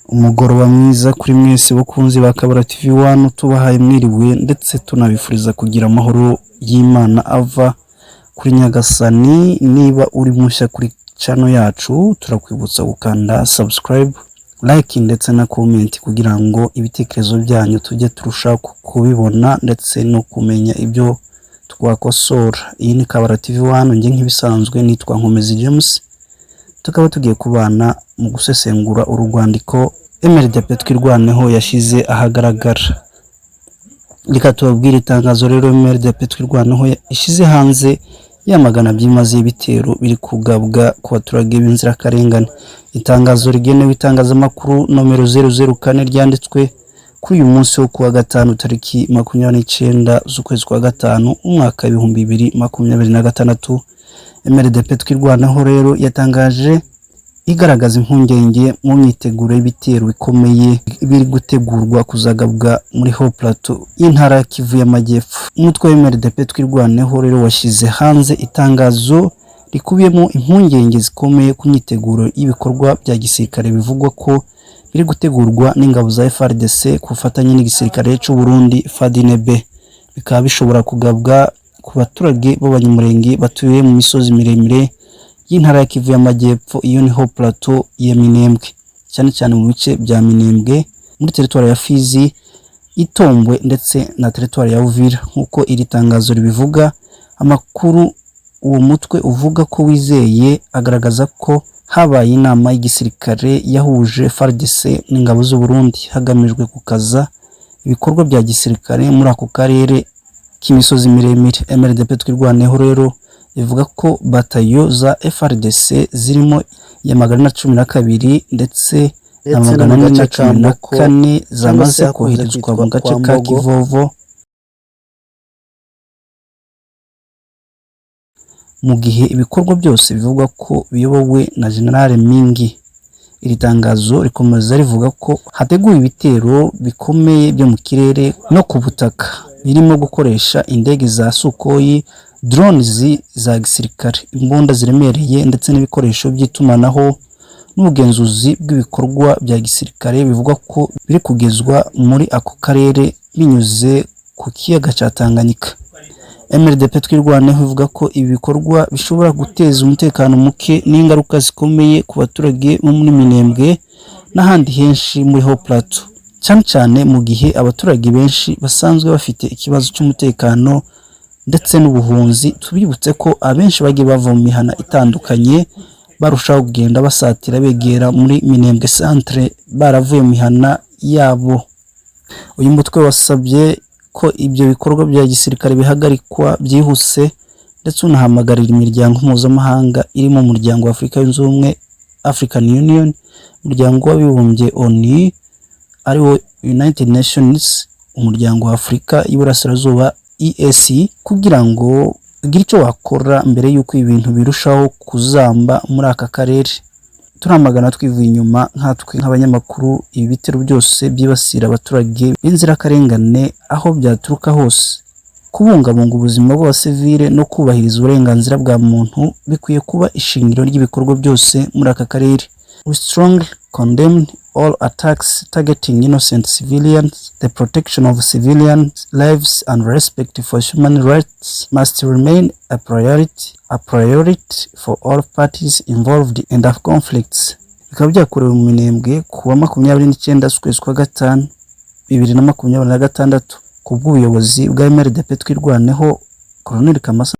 Umugoroba mwiza kuri mwese bakunzi ba Kabara TV One, tubahaye mwiriwe ndetse tunabifuriza kugira amahoro y'Imana ava kuri Nyagasani. Niba uri mushya kuri channel yacu, turakwibutsa gukanda subscribe, like ndetse na comment kugira ngo ibitekerezo byanyu tujye turushaho kubibona ndetse no kumenya ibyo twakosora. Iyi ni Kabara TV One, njye nk'ibisanzwe nitwa Nkomezi James, tukaba tugiye kubana mu gusesengura uru rwandiko MRDP Twirwaneho yashyize ahagaragara. Reka tubabwire itangazo rero MRDP Twirwaneho yashyize hanze yamagana byimazeyo ibitero biri kugabwa ku baturage b'inzirakarengane. Itangazo rigenewe itangazamakuru nomero 004 ryanditswe kuri uyu munsi wo kuwa gatanu, tariki 29 z'ukwezi kwa gatanu, umwaka 2026. MRDP Twirwaneho rero yatangaje igaragaza impungenge mu myiteguro y'ibitero bikomeye biri gutegurwa kuzagabwa muri Haut Plateau y'intara ya Kivu y'Amajyepfo. Umutwe wa MRDP Twirwaneho rero washyize hanze itangazo rikubiyemo impungenge zikomeye ku myiteguro y'ibikorwa bya gisirikare bivugwa ko biri gutegurwa n'ingabo za FARDC ku bufatanye n'igisirikare cy'u Burundi FARDB, bikaba bishobora kugabwa ku baturage b'Abanyamulenge batuye mu misozi miremire y'intara ya Kivu y'Amajyepfo. Iyo ni Haut Plateau ya Minembwe, cyane cyane mu bice bya Minembwe, muri teritwari ya Fizi, Itombwe ndetse na teritwari ya Uvira, nk'uko iri tangazo ribivuga. Amakuru uwo mutwe uvuga ko wizeye agaragaza ko habaye inama y'igisirikare yahuje FARDC n'ingabo z'u Burundi hagamijwe gukaza ibikorwa bya gisirikare muri ako karere k'imisozi miremire. MRDP Twirwaneho rero ivuga ko batayo za FARDC zirimo iya 412 ndetse na ndetse no magana mu ane gace na ka cumi na Mboko kane cyangwa se zamaze hakunze koherezwa kwitwa mu gace kwa ka Mbogo. Kivovo, mu gihe ibikorwa byose bivugwa ko biyobowe na General Mingi. Iri tangazo rikomeza rivuga ko hateguwe ibitero bikomeye byo mu kirere no ku butaka, birimo gukoresha indege za Sukhoi, drones za gisirikare, imbunda ziremereye ndetse n'ibikoresho by'itumanaho n'ubugenzuzi bw'ibikorwa bya gisirikare bivugwa ko biri kugezwa muri ako karere binyuze ku kiyaga cya Tanganyika. MRDP Twirwaneho ivuga ko ibi bikorwa bishobora guteza umutekano muke n'ingaruka zikomeye ku baturage bo muri Minembwe n'ahandi henshi muri Haut Plateau, cyane cyane mu gihe abaturage benshi basanzwe bafite ikibazo cy'umutekano ndetse n'ubuhunzi. Tubibutse ko abenshi bagiye bava mu mihana itandukanye, barushaho kugenda basatira begera muri Minembwe centre, baravuye mu mihana yabo. Uyu mutwe wasabye ko ibyo bikorwa bya gisirikare bihagarikwa byihuse, ndetse unahamagarira imiryango mpuzamahanga irimo Umuryango wa Afurika Yunze Ubumwe, African Union, Umuryango w'Abibumbye ONU ariwo United Nations, Umuryango wa Afurika y'Iburasirazuba EAC, kugira ngo ugire icyo wakora mbere y'uko ibintu birushaho kuzamba muri aka karere. Turamagana twivuye inyuma nkatwe nk'abanyamakuru ibi bitero byose byibasira abaturage b'inzirakarengane aho byaturuka hose. Kubungabunga ubuzima bw'abasivile no kubahiriza uburenganzira bwa muntu bikwiye kuba ishingiro ry'ibikorwa byose muri aka karere. We strongly condemn all attacks targeting innocent civilians. The protection of civilian lives and respect for human rights must remain a priority for all parties involved in the conflicts. Bikaba byakorewe mu Minembwe ku wa 29 z'ukwezi kwa gatanu 2026 ku bw'ubuyobozi bwa MRDP Twirwaneho, Colonel Kamasa.